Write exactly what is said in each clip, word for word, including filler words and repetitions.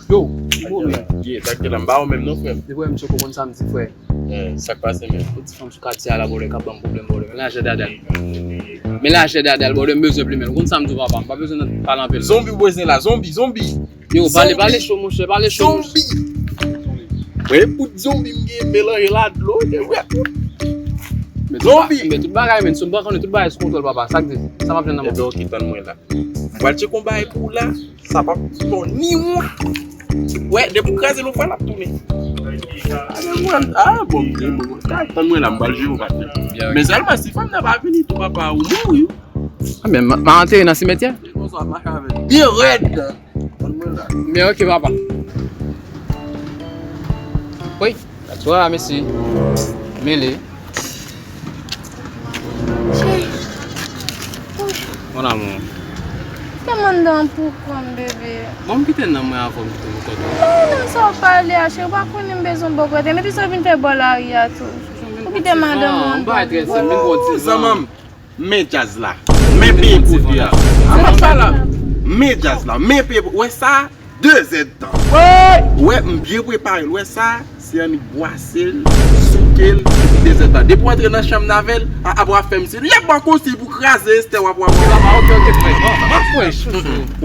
Yo, bro, men. Yeah, tanke la, m pa ou menm non, frè m. Depi w wè m tchoko konn sa m di, frè. Eh, sa k pase, men? Yon ti fanm sou katye a la, bòdè, k ap ban m pwoblèm, bòdè. Men lajè dada l. Men lajè dada l, bòdè, m bezwen plimen l. Ou konn sa m di w, papa, m pa bezwen nan pale anpil. Zonbi w bezwen la, zonbi, zonbi. Yo, pale, pale cho, monchè, pale cho, monchè. Zonbi. Wè, bout zonbi m gen melanje la dlo, de wè tout. Zonbi. Men tout bagay, men, sou m pa konnen tout bagay sou kontwòl, papa. Sa k di? Sa m ap jwenn nan men w? Ebyen, oke, tann mwen la. M pral tcheke yon bagay pou ou la. Sa p ap bon ni won. Wè, depi w kraze l yon fwa, l ap tounen. Ah, bon, bon, bon. Tann mwen la, m pral jere w, patnè. Men sèlman, si fanm nan pa vini tou, papa, ou mouri. Ah, men m a antere nan simetyè. Byen rèd. Tann mwen la. Men oke, papa. Wi. That's why, mesi. Mele. Cheri. Mon amour. Kite m anndan pou kò m, bebe. Bon, m kite nan mwen avan m kite pou kò m. Non, non, sa w pale a, cheri, ou pa konnen m bezwen bò kote m. Epi sa w vin fè bò lari a tou. Ou kite madanm ou anndan pou kò m. Zanmanm, men djaz la. Men peye pwodui a. An m ap pale a. Men djaz la. Men peye pwodui. Wè sa? De zèdtan. Wè, m byen prepare l. Wè sa? Se annik bwase l, souke l, epi de zèdtan. Depi w antre nan chanm nan avè l, a, apre w ap fè m se lè bò konsèy pou kraze Estè, w ap, w ap, w ap. Oke, oke, frè.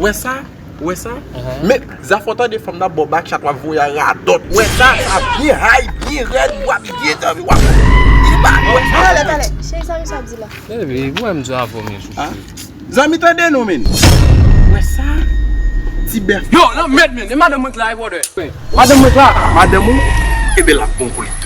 Wè sa? Wè sa? Men, zafè w tande fanm nan ba w back chat, w ap voye a radòt. Wè sa? Sa byen high, byen rèd, w ap byen anvi, w ap. Li ba, wè sa? Talè, talè. Cheri, sa misye ap di la? Baby, ou wè m di w avè w, men chouchou. Zanmi, tande non, men. Wè sa? Ti bèf. Yo, nan mèd, men. E madanm mwen k la, e brother. Madanm mwen k la. Madanm ou? Ebyen, l ap bon pou li.